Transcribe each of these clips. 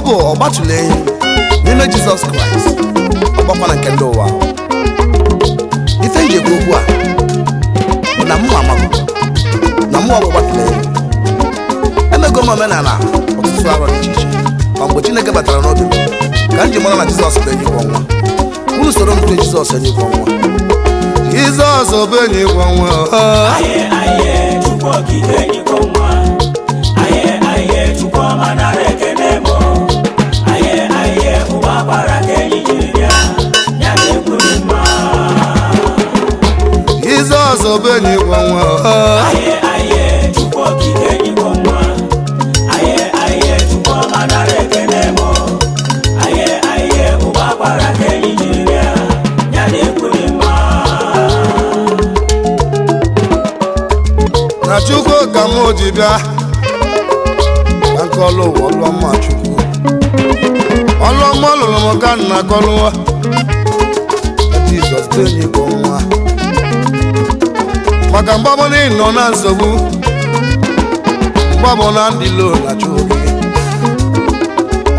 Bụ ọgbatụla enyi n'ime Jizọs Kraịst, ọgbakwana nke ndị ụwa. Ife nji ekwu okwu a bụ na mụ amago na mụ ọgbụ gbatụla enyi. Emego m omenala ọtụtụ arọ dị iche iche, ma mgbe Chineke batara n'obi m ka m ji mara na Jizọs bụ enyi gwọ nwa. Unu soro m tụọ Jizọs enyi gwọ nwa. Jizọs bụ enyi gwọ nwa. Aye, aye, Chukwu okike enyi gwọ nwa. Aye, aye, Chukwu ọma, nara ekene m. Aye, aye, ụwa akwara ka enyi jiri bịa ya na egwu dị mma. Jizọs bụ enyi gwọ nwa. Aye, aye, Chukwu okike enyi gwọ nwa. Aye, aye, Chukwu ọma, nara ekene m. Aye, aye, ụwa akwara ka enyi jiri bịa ya na egwu dị mma. Na Chukwu ka m ji bịa ka nke ọlụ ụwa, ọlụọma Chukwu, ọlụọma lụrụ m ka nna kọlụwa. Jizọs bụ enyi bụ nwa, maka mgbe ọbụla ị nọ na nsogbu, mgbe ọbụla ndị lo na chụ gị,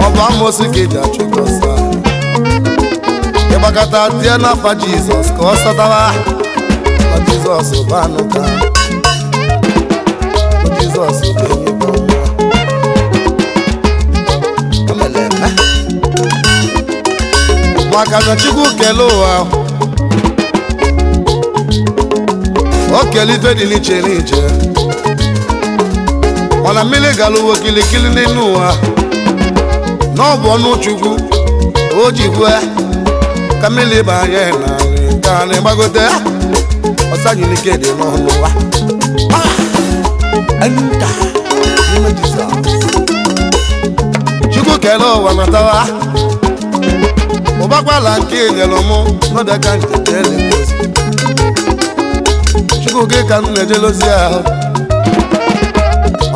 ọ bụ amosi ka eji achụ gị ọsọ, ịgbakọta tie n'afa Jizọs ka ọ sọtara na Jizọs bụ anụ ka Jizọs bụ enyi bụ nwa. O mere eme. Maka na Chukwu kele ụwa, o kele ife dị n'iche n'iche, mana mmiri gara uwe kilikili n'elu ụwa na ọ bụ ọnụ Chukwu o ji kwue ka mmiri banye n'anị ka anị gbagote. Ọsanyilike dị n'ọnụ ụwa. Enta n'ime Jizọs. Chukwu kele ụwa natawa ụbakwala nke nyere mụ n'ọbịa ka njejeozi. Chukwu gị ka m na-ejele ozi ahụ,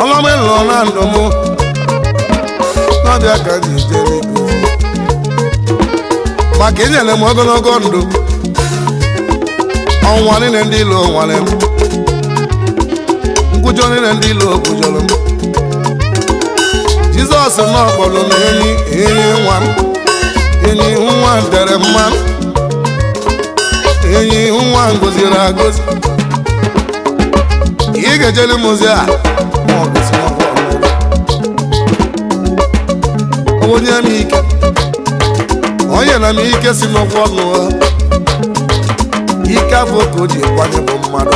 ọlọm ịlụ na ndụ mụ n'ọbịa ka m ji ejele ozi, maka inyere m ogologo ndụ. Ọnwụnwa niile ndị ilo nwere m, nkwujọ niile ndị ilo kwujọrọ m, Jizọs nọ kpọrọ m enyi. Enyi nwa m, enyi nwa tere mmanụ, enyi nwa goziri agozi. Ị ga-ejele m ozi a ma ọ gosi n'ọgwụ ọnụ. Onye m ike, onye na m ike si n'ọgwụ ọnụ ha. Ike afọ ka o ji kwanye bụ mmadụ,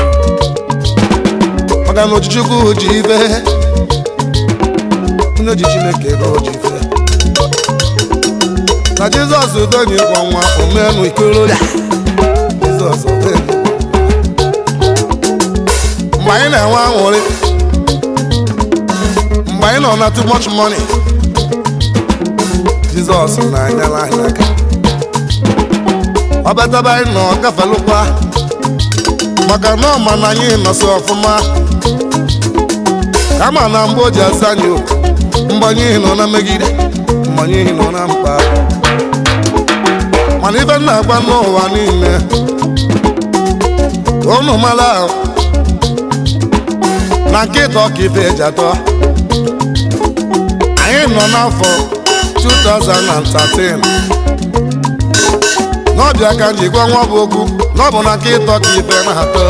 maka na Ochichukwu ji ife onye ji Chineke na o ji ife na Jizọs udenyi kwa nwa omenu ikorobịa. Jizọs udenyi. Mgbe anyị na-enwe aṅụrị, mgbe anyị nọ na too much money, Jizọs na-anyere anyị aka. Ọ bataba anyị nọ gafelụkwa, maka na ọ ma na anyị nọsị ọfụma. Kama na mgbe o ji asa anyị oku, mgbe anyị nọ na mmegide, mgbe anyị nọ na mkpa. Mana ife m na-agba n'ụwa niile ka unu mara ahụ na nkịta ọka ife eji atọ. Anyị nọ n'afọ 2013 n'ọbịa ka njikwa nwa bụ okwu na ọ bụ na nkịta ọka ife na-atọ.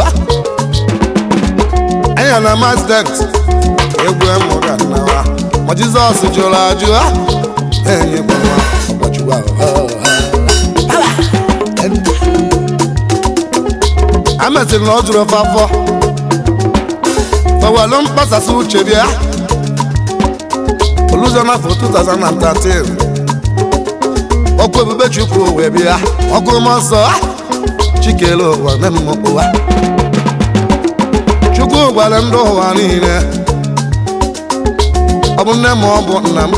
Anyị na accident egwu emụga nnawa, ma Jizọs jụrụ ajụ ha enyekwa nwa ọgbachukwu ahụ. A mesịrị na ọ jụrụ ofe afọ fewelu mkpasasị uche bịa oluzo n'afọ 2013. Ọkụ ebube Chukwu wee bịa, ọkụ mmụọ nsọ chikere ụwa memme ụwa. Chukwu gwara ndị ụwa niile, ọ bụ nne m, ọ bụ nna m,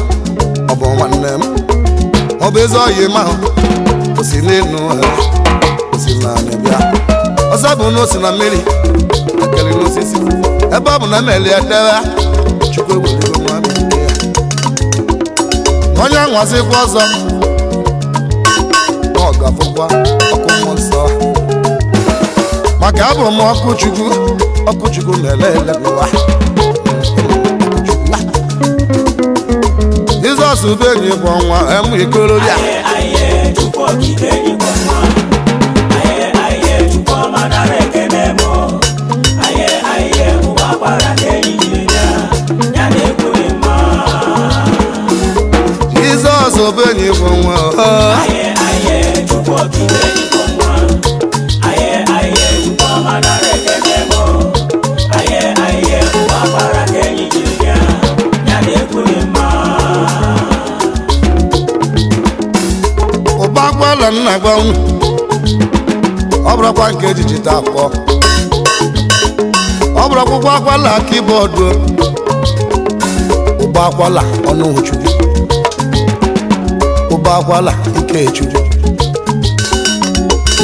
ọ bụ nwanne m, ọ bụ ezi ọyị m ahụ o si n'elu ha, o si n'anị bịa ọzọ, bụ na o si na mmiri ekele n'osisi. Ebe ọ bụ na mmeli edewe, Chukwu eweligo nwa m ike ya. Onye anwazikwa ọzọ na ọ ga-afụkwa ọkụ mmụọ nsọ, maka abụ m ọkụ Chukwu. Ọkụ Chukwu na-ele ele n'ụwa. Jizọs Bụ enyi kwọ nwa emu ikorobịa. Aye aye, Chukwu okike enyi kwọ nwa. Aye aye, Chukwu ọma nara ekene mụ. Aye aye, ụwa akwara ka enyi jiri bịa, ya na-egwu dị mma. Jizọs bụ enyi kwọ nwa. Aye aye, Chukwu okike enyi kwọ nwa. Aye aye, Chukwu ọma nara ekene mụ. Aye aye, ụwa akwara ka enyi jiri bịa, ya na-egwu dị mma. Ụba akwala nna gwa unu, ọ bụrụkwa nke ejiji taa akpọ, ọ bụrụ akwụkwọ akwala keyboard, ụba akwala ọnụ Chukwu, ụba akwala ike Chukwu,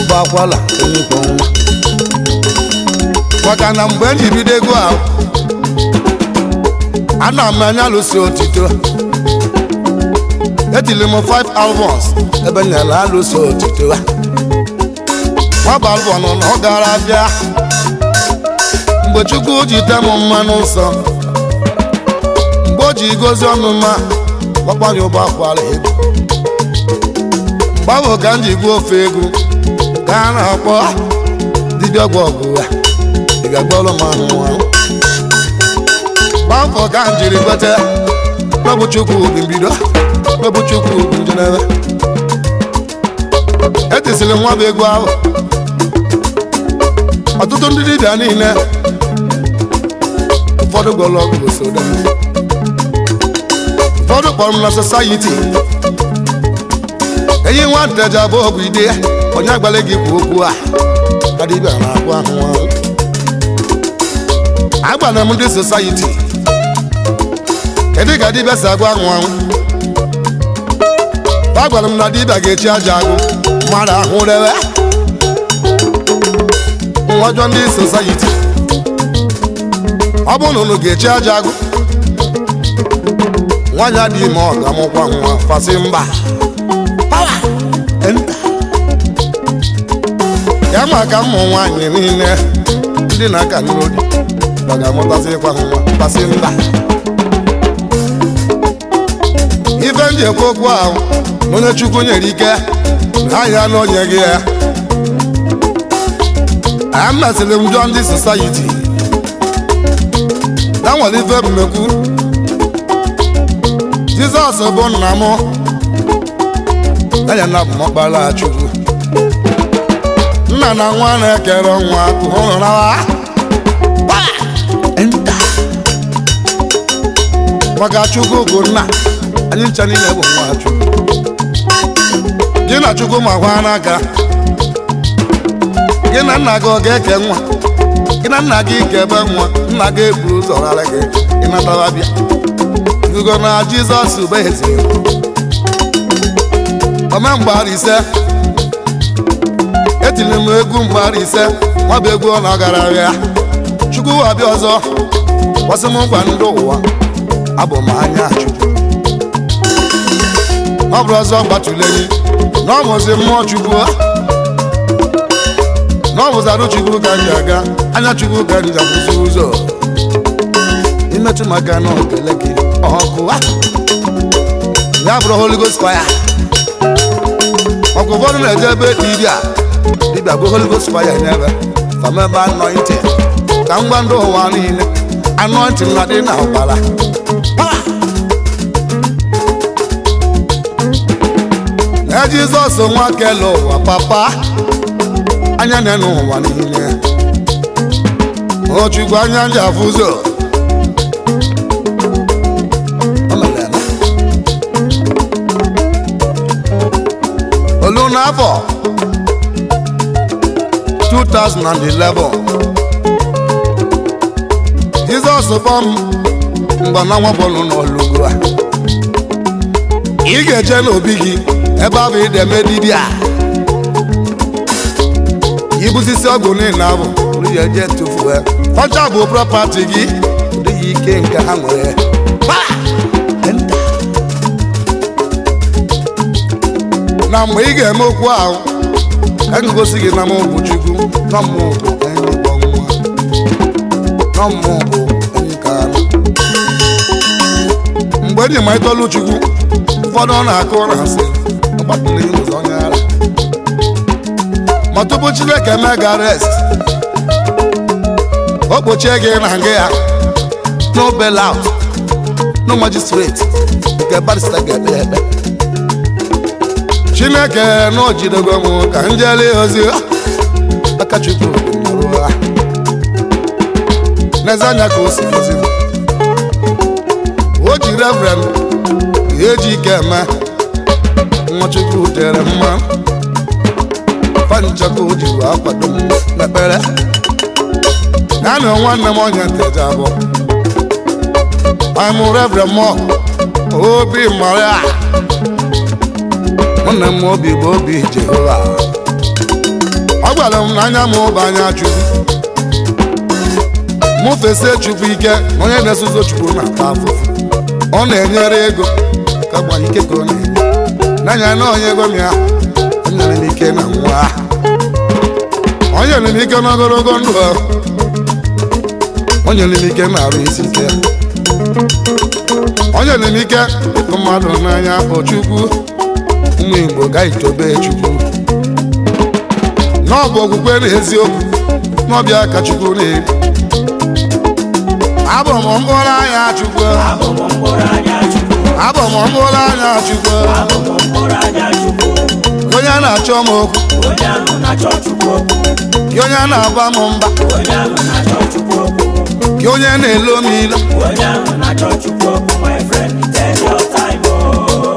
ụba akwala enyi kwọ nwa. Maka na mgbe m ji bido egwu ahụ, ana m anya lụsi otito. Etili m 5 albums ebe nyere alụso otito. Nwaba album na ọ gara abịa mgbe Chukwu ji te m mmanụ nsọ, mgbe o ji gozi ọnụma gbakwanye ụgbọ akwara egwu. Mgbe ahụ ka m ji gbuo ofe egwu gaa na-akpọ dibịa ọgwụ ọgụ ya, ị ga-agbọrọ m ahụ ahụ. Gbaa mbọ ka m jiri kweta n'ọbụ Chukwu bụ mbido, n'ọbụ Chukwu bụ njedebe. Etisiri nwa bụ egwu ahụ, ọtụtụ ndị dibịa niile, ụfọdụ gwọrọ ọgwụ soda, ụfọdụ kpọrọ m na society enyi nwa nteja bụ ọgwụ ide onye agbala gị kwu okwu a ka dibịa na-agwụ ahụ ahụ. Agbara m ndị society, kedu ka dibịa si agwụ ahụ ahụ? Agwara m na dibịa ga-echi aja agwụ mmadụ ahụ rewe nwajọ. Ndị society, ọ bụrụ na unu ga-echi aja agwụ nwaanyị adịghị ime, ọ ga-amụkwa nwa? Fasị mba. Power enter. Ya maka ụmụ nwaanyị niile ndị na-aka n'odi ọ ga-amụtasịkwa nwa? Fasị mba. Ife m ji ekwu okwu ahụ na onye Chukwu nyere ike na ya na onye gị ya amasịrị m. Jụọ ndị society na nwere ife mmekwu. Jizọs bụ nna m, anya na bụ m ọkpara Chukwu. Nna na nwa na-ekere nwa hụrụ nawa. Enter. Maka Chukwu bụ nna anyị ncha niile bụ nwa Chukwu. Gị na Chukwu ma gwa n'aka, gị na nna gị ọ ga-eke nwa? Gị na nna gị kebe nwa, nna gị eburu ụzọ ghara gị ịnatara bịa gugo na Jizọs bụ eze ome mgbara ise. Etiri m egwu mgbara ise, nwa bụ egwu ọ na-agara ya. Chukwu abịa ọzọ kwasị m ngwa ndị ụwa, abụ m anya Chukwu. Ọ bụrụ ọzọ gbatụlenyi na ọ bụzi mmụọ Chukwu, na ọ bụzi arụ Chukwu ka m ji aga, anya Chukwu ka m ji akwụsị ụzọ imetụ maka na okele gị ọkụ ya bụrụ Holy Ghost fire. Ọkụ ụfọdụ na-eje ebe dibịa, dibịa bụ Holy Ghost fire n'ebe famebe anointing. Ka m gwa ndị ụwa niile, anointing na dị na ọbara. Power! Na Jizọs nwa kele ụwa, papa anya na n'ụwa niile, o Chukwu anya ndị afụ ụzọ. O mere eme. Olu n'afọ 2011, Jizọs kpọm mgbe na nwa bọọlụ n'olugo a, ị ga-eje n'obi gị ebe ahụ ideme dibịa ibusisi ọgwụ niile ahụ ya eje tụfuo ọcha bụ property gị, dịghị ike nke ha nwere. Enter. Na mgbe ị ga-eme okwu ahụ ka m gosi gị na m bụ Chukwu, na mụ bụ enyi kpọ nwa, na mụ bụ enyi ka anụ. Mgbe enyi ma ịtọlụ Chukwu Ụfọdụ na-akụ na asị ọgbatụrụ ụzọ onye ara. Ma tupu Chineke mee gị arrest, o kpochie gị na nga ya. No bail out, no magistrate nke barrister ga-ekpe ya ekpe. Chineke na o jidego m ka m jele ozi. Aka Chukwu dị m n'arụ ha. N'eze anya ka o si gozi m. O ji Reverend eji ike eme Nwachukwu tere mma fanchaka o ji wee akwado m n'ekpere ya na nwanne m onye nteja abụọ. I'm Reverend Mo Obi Maria. Nwanne m, obi bụ obi Jehova. Ọ gwara m na anya m bụ anya Chukwu. Mụ fesie Chukwu ike na onye na-esozo Chukwu na-ata afụfụ. Ọ na-enyere ego ka gbanye ike ka ọ na-enye n'anya na onye ego m ya. O nyere m ike na nwa, o nyere m ike n'ogologo ndụ, o nyere m ike na-arụ isi ike, o nyere m ike ịtụ mmadụ n'anya. O Chukwu, ụmụ Igbo ga-etobe Chukwu na ọ bụ okwukwe na eziokwu n'ọbịa ka Chukwu na-eri. Abụ m mkpụrụ anya Chukwu. Abụ m mkpụrụ anya Chukwu. Abụ m mkpụrụ anya Chukwu. Abụ m mkpụrụ anya Chukwu. Onye na-achọ m okwu, Onye ahụ na-achọ Chukwu okwu. gị onye na-aba m mba, Onye ahụ na-achọ Chukwu okwu. gị onye na-elo m ilo, Onye ahụ na-achọ Chukwu okwu, my friend, take your time oh.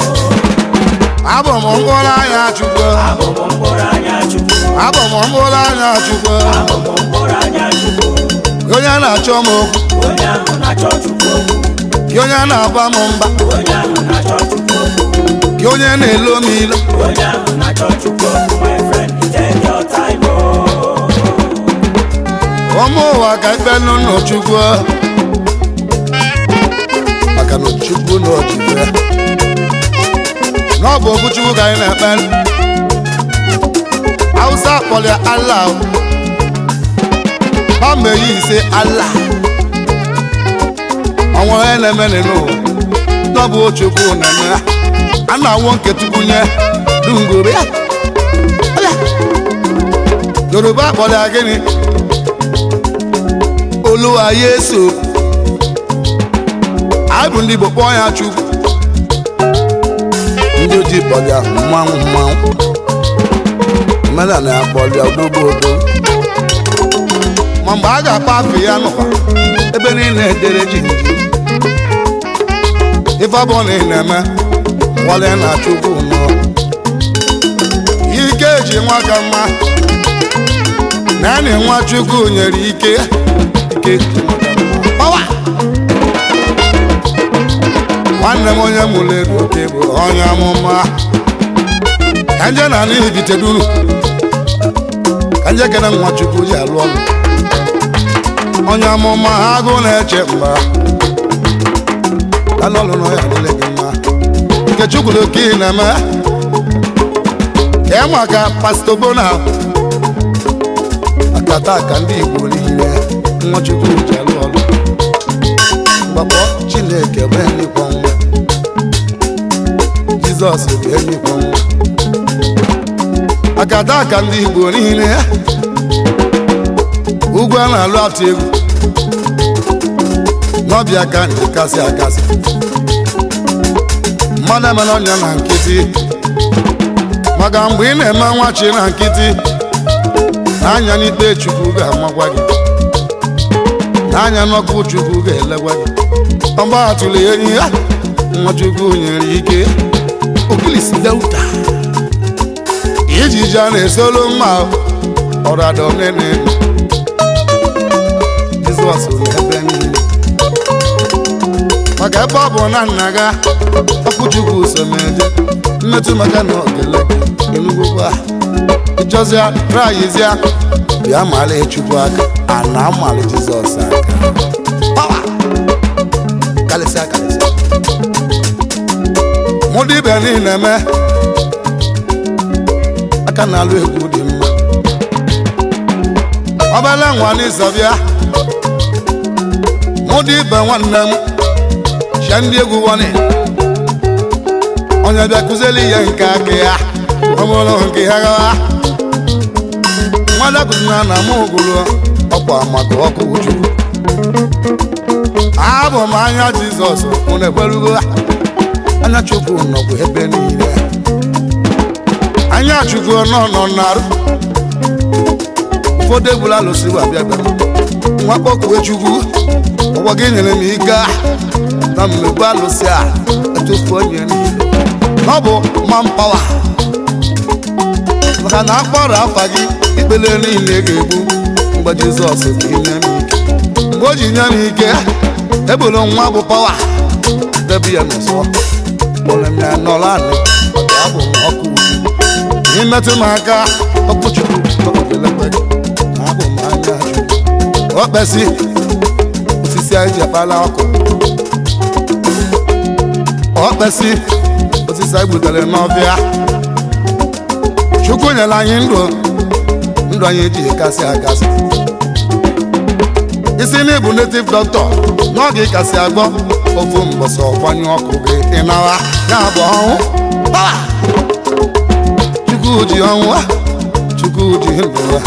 Abụ m mkpụrụ anya Chukwu. Abụ m mkpụrụ anya Chukwu. Abụ m mkpụrụ anya Chukwu. Abụ m mkpụrụ anya Chukwu. Gị onye na-achọ m okwu, Onye ahụ na-achọ Chukwu okwu. gị onye na-aba m mba, Onye ahụ na-achọ Chukwu okwu. gị onye na-elo m ilo. Onye ahụ na-achọ Chukwu okwu, my friend, take your time oh. Ụmụ ụwa, ka ikpe nụ Chukwu, maka na Chukwu na ojikwe na ọ bụ okwu Chukwu ka anyị na-ekpe. Hausa kpọrọ ya Allah, ha meyi ise Allah. Ọnwere onye na-eme n'ụwa na ọ bụ Chukwu na-eme. A na-awụ nke Chukwu nye dungoro ya. Yoruba kpọrọ ya gịnị? Olúwa Yesu. Anyị bụ ndị Igbo kpọọ ya Chukwu. Ndị ojii kpọrọ ya mmanwụ mmanwụ. Omenala ya kpọrọ ya odogbo odo. Ma mgbe a ga-akpọ afọ ya n'ụwa, ebe niile edere ji nji. Ife ọ bụla ị na-eme, wale na Chukwu nọ. Ike ji nwa ka mma. Naanị nwa Chukwu nyere ike. Ike ji nwa ka mma. Power! Nwanne m, onye mụrụ ego oke bụ onye amụma. Ka nje na ala ibiteduru, ka nje kene nwa Chukwu ji alụ ọlụ. Onye amụma, agụ na-eche mba, alụ ọlụ na ya adịla gị mma. Nke Chukwu ka ị na-eme ka ị maka Pastor Bona akata aka ndị Igbo niile. Nwa Chukwu ji alụ ọlụ. Gbakpọ Chineke bụ enyikwa nwa Jizọs bụ enyikwa nwa akata aka ndị Igbo niile. Ugwu a na-alụ atụ egwu n'ọbịa ka ndị kasị akasị mmadụ emela ọnya na nkịtị, maka mgbe ị na-eme nwachi na nkịtị n'anya n'ikpe, Chukwu ga-amakwa gị n'anya n'ọkụ, Chukwu ga-elekwa gị. Ọgba atụrụ enyi ya, nwa Chukwu nyere ike. Okilisi Delta ijiji a na-esolu mma ọrado nene. Jizọs n'ebe niile, maka ebe ọ bụ na nna ga ọkụ Chukwu so m eje mmetụ, maka na okele gị enugwukwa ịchọzịa trayizịa bịa mara Chukwu aka a na amali Jizọs aka. Power! Kalịsịa kalịsịa. Mụ dibịa niile eme aka na-alụ egwu dị mma. Ọbala nwa n'ịzọbịa, mụ dibịa nwanne m chia ndị egwu wani. Onye bịa kụzieli ihe nke aka ya, ọ bụrụ nke ya gawa. Nwada kụzina na mụ gụrụ ọkwa maka ọkụ Chukwu. Abụ m anya Jizọs, unu ekwerugo. Anya Chukwu nọkwa ebe niile. Anya Chukwu nọ nọ n'arụ. Ụfọdụ egbula alụsị bụ abịa bịara nwa kpọkuwe Chukwu, ụwa gị nyere m ike a, na mmegbu alụsị a etufu onye niile. Ọ bụ man power, maka na akpọrọ afa gị, ikpele niile ga-egbu. Mgbe Jizọs bụ inye m ike, mgbe o ji nye m ike, egburu nwa bụ power, debe ya n'ụsọ, kpọrọ m ya nọrọ anị, maka abụ m ọkụ Chukwu. Imetụ m aka, ọkụ Chukwu ọkụkelekwe gị, na abụ m anya Chukwu. Okpesi osisi anyị ji akpala ọkụ, okpesi osisi anyị gbutere n'ọfịa. Chukwu nyere anyị ndụ, ndụ anyị ji kasị akasị. Isi na ịbụ native doctor n'oge kasị agbọ ofu mbọsị, ọgbanyụ ọkụ gị, ịnawa ya bụ ọnwụ. Power! Chukwu ji ọnwụ, Chukwu ji ndụ ya,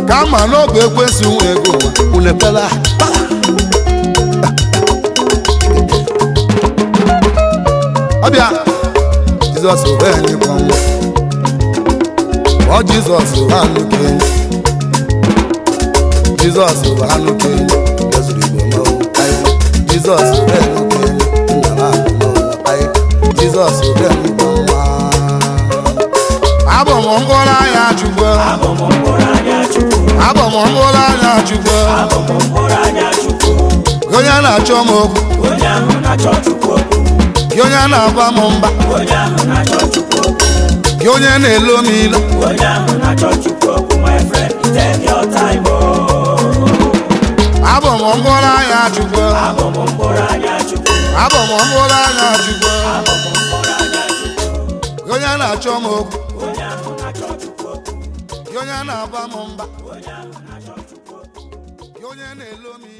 kama n'oge ekwensu nwe ego ụwa unu ekpela. Power! Ọbịa Jizọs wee nyekwa nwa ọ. Jizọs bụ anụ ka enyi, Jizọs bụ anụ ka enyi mezuru Igbo ma o anyị. Jizọs bụ enyi ka enyi nna m abụ ma o anyị. Jizọs bụ enyi bụ nwa. Abụ m mkpụrụ anya Chukwu. Abụ m mkpụrụ anya Chukwu. Abụ m mkpụrụ anya Chukwu. Abụ m mkpụrụ anya Chukwu. Gị onye na-achọ m okwu, Onye ahụ na-achọ Chukwu okwu. gị onye na-agba m mba, Onye ahụ na-achọ Chukwu okwu. gị onye na-elo m ilo. Onye ahụ na-achọ Chukwu okwu, my friend, take your time oh. Abụ m mkpụrụ anya Chukwu. Abụ m mkpụrụ anya Chukwu. Abụ m mkpụrụ anya Chukwu. Abụ m mkpụrụ anya Chukwu. Gị onye na-achọ m okwu, Onye ahụ na-achọ Chukwu okwu. gị onye na-agba m mba, Onye ahụ na-achọ Chukwu okwu. gị onye na-elo m ilo.